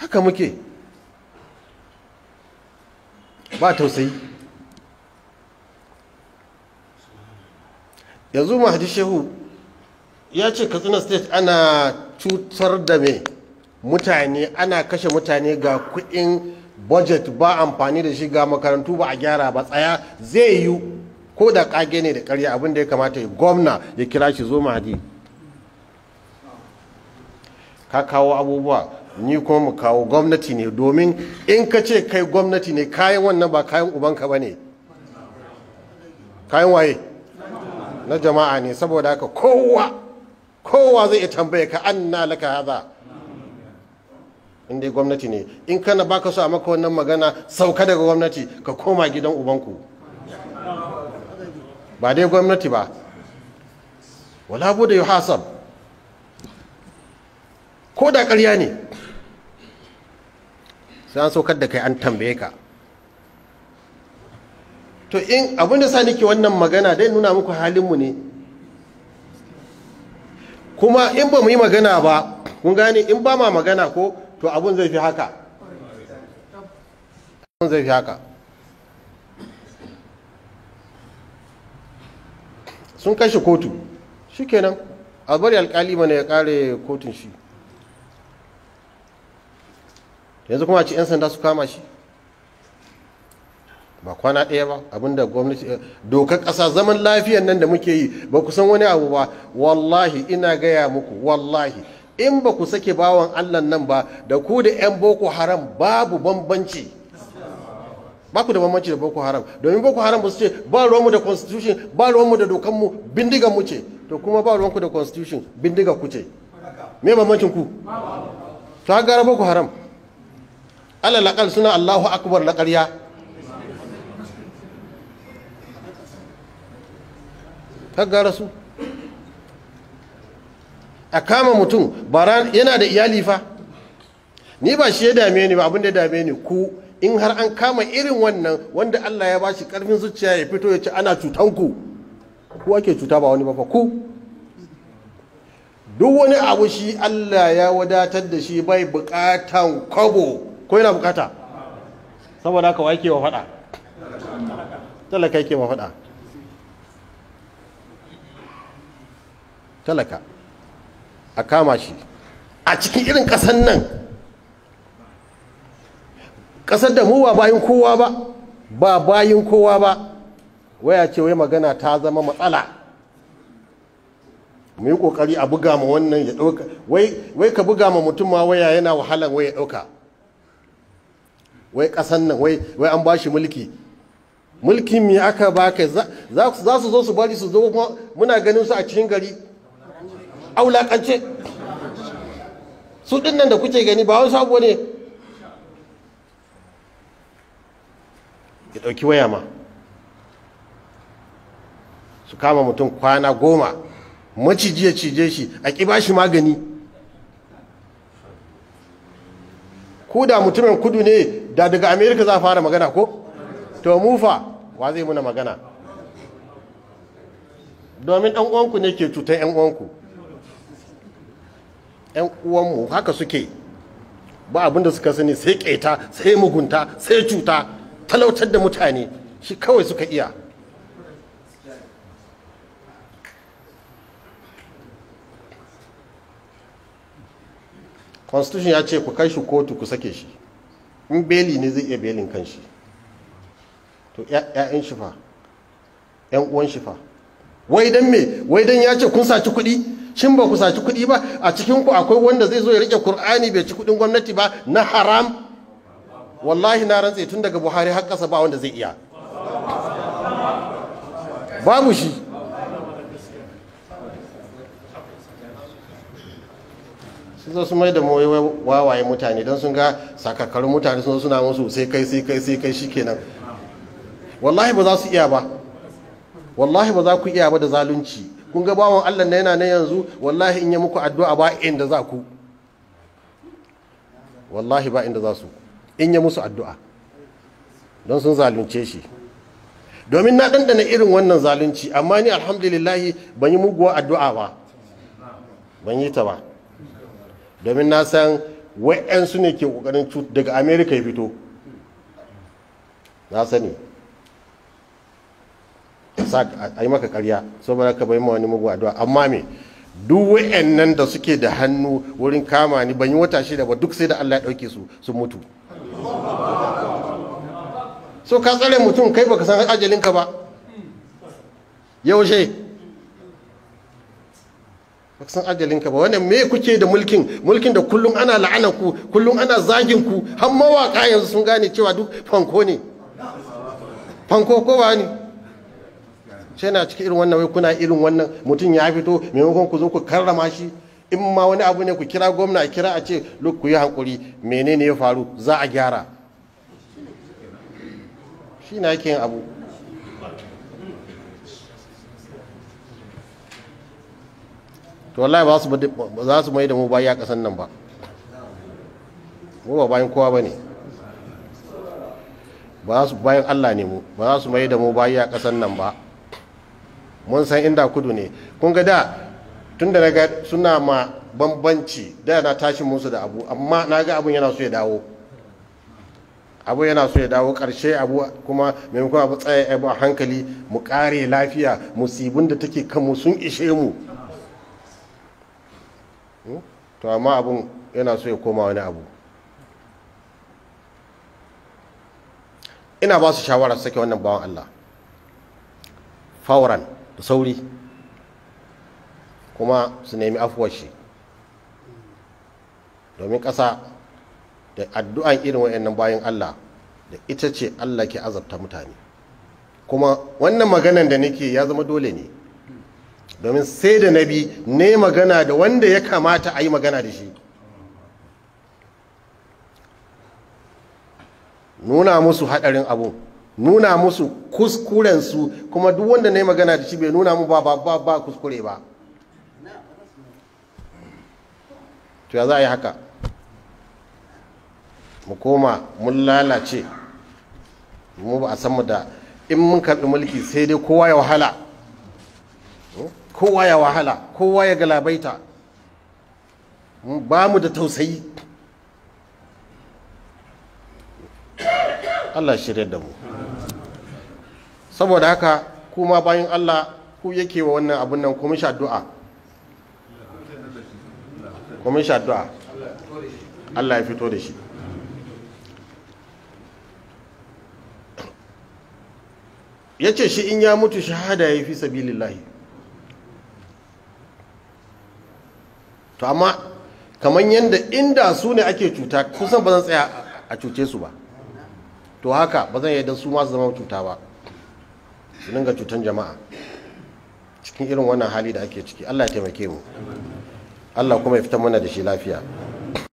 Haka muke, ba tausayi. Yanzu Mahdi Shehu ya ce Katsina State ana cutar da mai mutane, ana kashe mutane, ga kuɗin budget ba amfani da shi, ga makarantu ba a gyara ba. Tsaya, zai yi ko da kage ne da karya, abin da ya kamata ya gwamna ya kira shi, zo Mahdi, ka kawo abubuwa, ni kuma mu kawo gwamnati ne. Domin in ka ce kai gwamnati ne, kayan wannan ba kayan ubanka ba ne, kayan waye? Na jama'a ne. Saboda haka kowa zai iya tambaye ka anna laka haza, in dai gwamnati ne. In kana baka so a maka wannan magana, sauka daga gwamnati ka koma gidan ubanku. Ba dai gwamnati ba, wala bude yuhasab, ko da ƙarya ne sai an saukar da kai an tambaye ka. To in abin da sa nake wannan magana dai nuna muku halinmu ne. Kuma in ba mu yi magana ba, kun gane, in ba ma magana ko, to abun zai fi haka, abun zai fi haka. Sun kashe kotu, shikenan, a bari alkali mana ya kare kotun shi. Yanzu kuma a ci 'yan sanda su kama shi ba kwana ɗaya ba. Abinda gwamnati, dokar ƙasa, zaman lafiyan nan da muke yi, ba ku san wani abu ba. Wallahi ina gaya muku, wallahi in ba ku sake bawan Allah nan ba, da ku da 'yan Boko Haram babu bambanci. Ba ku da bambanci da Boko Haram, domin Boko Haram ba su ce ba ruwanmu da constitution, ba ruwanmu da dokanmu, bindigan mu ce. To kuma ba ruwanku da constitution, bindiga ku ce. Me bambancin ku? To gara Boko Haram alal aqal suna Allahu akbar la ƙarya. Gara su a kama mutum bara yana da iyali fa. Ni ba shi ya dame ni ba, abin da ya dame ni ku, in har an kama irin wannan wanda Allah ya bashi karfin zuciya ya fito ya ce ana cutan ku, ku ake cuta ba wani ba fa. Ku duk wani abu shi Allah ya wadatar da shi, bai bukatan kwabo ko yana bukata. Saboda haka wa yake wa fada? Talaka yake wa fada. Talaka a kama shi a cikin irin ƙasar nan, ƙasar da mu ba bayin kowa ba, ba bayin kowa ba. Waya ce wai magana ta zama matsala, mu yi ƙoƙari a buga ma wannan ya ɗauka. Wai ka buga ma mutum ma waya yana wahalan wai ya ɗauka. Wai ƙasar nan wai an ba shi mulki. Mulkin me aka baka? Za su zo su bari su zo, muna ganin su a cikin gari aulakance. Su din nan da kuke gani ba wasu abu ne. Ya ɗauki waya ma su kama mutum kwana 10, maciji ya cije shi a ƙi ba shi magani. Ko da mutumin kudu ne, da daga Amerika za a fara magana ko? To mufa wa zai muna magana? Domin ɗan uwanku ne ke cutar ƴan uwanku. Ƴan uwanmu haka suke, ba abin da suka sani sai ƙeta, sai mugunta, sai cuta, talautar da mutane, shi kawai suka iya. Constitution ya ce ku kai shi kotu ku sake shi, in beli ne zai iya belin kanshi. To ƴaƴan shi fa, ƴan uwan shi fa, wai dan me? Wai dan ya ce kun saci kuɗi? Shin ba ku saci kuɗi ba? A cikin ku akwai wanda zai zo ya rike Kur'ani bai ci kuɗin gwamnati ba na haram? Wallahi na rantse tun daga Buhari har ƙasa ba wanda zai iya. Babu shi. Sun zo su mai da wawaye mutane don sun ga sakarkarun mutane sun zo suna musu sai kai sai kai sai kai shikenan. Wallahi ba za su iya ba. Wallahi ba za ku iya ba da zalunci. Kun ga bawan Allah na yana nan yanzu, wallahi in yi muku addu'a ba inda za ku. Wallahi ba inda za su. In yi musu addu'a. Don sun zalunce shi. Domin na ɗanɗana irin wannan zalunci, amma ni alhamdulillahi ban yi muguwa addu'a ba. Ban yi ta ba. Domin na san Wa'yansu ne ke kokarin cut daga America ya fito. Na sani. Sa a yi maka karya saboda ka bai ma wani mugu addu'a. Amma me, duk wa'annan da suke da hannu wurin kama ni, ban yi wata 6 ba, duk sai da Allah ya dauke su sun mutu. So ka tsare mutum kai baka san ajalinka ba. Yaushe baka san ajalinka ba. Wannan me kuke da mulkin, mulkin da kullum ana la'ana ku, kullum ana zagin ku, har mawaka yanzu sun gane cewa duk fanko ne. Fanko ko ba ne? Sai na cikin irin wannan, wai kuna irin wannan mutum ya fito, maimakon ku zo ku karrama shi, in ma wani abu ne ku kira gwamna, kira a ce look ku yi hankuri, menene ya faru, za a gyara. Shi na yake yin abu. To wallahi ba za su mai da mu bayi a ƙasan nan ba. Mu ba bayan kowa ba ne, ba su bayan Allah ne mu, ba za su mai da mu bayi a ƙasan nan ba. Mun san inda kudu ne. Kun ga da tun da naga suna ma bambanci, da na tashi musu da abu, amma na ga abun yana so ya dawo. Abu yana so ya dawo ƙarshe abu kuma maimakon abu tsaye abu a hankali mu ƙare lafiya, musibin da take kanmu sun ishe mu. To amma abun yana so ya koma wani abu. Ina ba su shawara su sake wannan bawan Allah fauran da sauri, kuma su nemi afuwar shi, domin ƙasa da addu'an irin waɗannan bayan Allah da ita ce Allah ke azabta mutane. Kuma wannan maganan da nake ya zama dole ne, domin sai da nabi ne magana da wanda ya kamata a yi magana da shi, nuna musu haɗarin abu, nuna musu kuskurensu. Kuma duk wanda na yi magana da shi bai nuna mu ba ba ba kuskure ba. To ya za a yi haka? Mu koma mun lalace, mu ba a san mu da in mun karɓi mulki sai dai kowa ya wahala, kowa ya wahala, kowa ya galabaita, ba mu da tausayi. Allah shirya da mu. Saboda haka kuma bayan Allah ku yake wa wannan abun nan, kuma sha addu'a, kuma sha addu'a Allah ya fito da shi. Ya ce shi in ya mutu shahada ya fi sabilillahi. To amma kamar yadda inda su ne ake cuta, kusan ba zan tsaya a cuce su ba. To haka ba zan yadda su masu zama cuta ba, su dinga cutan jama'a cikin irin wannan hali da ake ciki. Allah ya taimake mu, Allah kuma ya fitar mana da shi lafiya.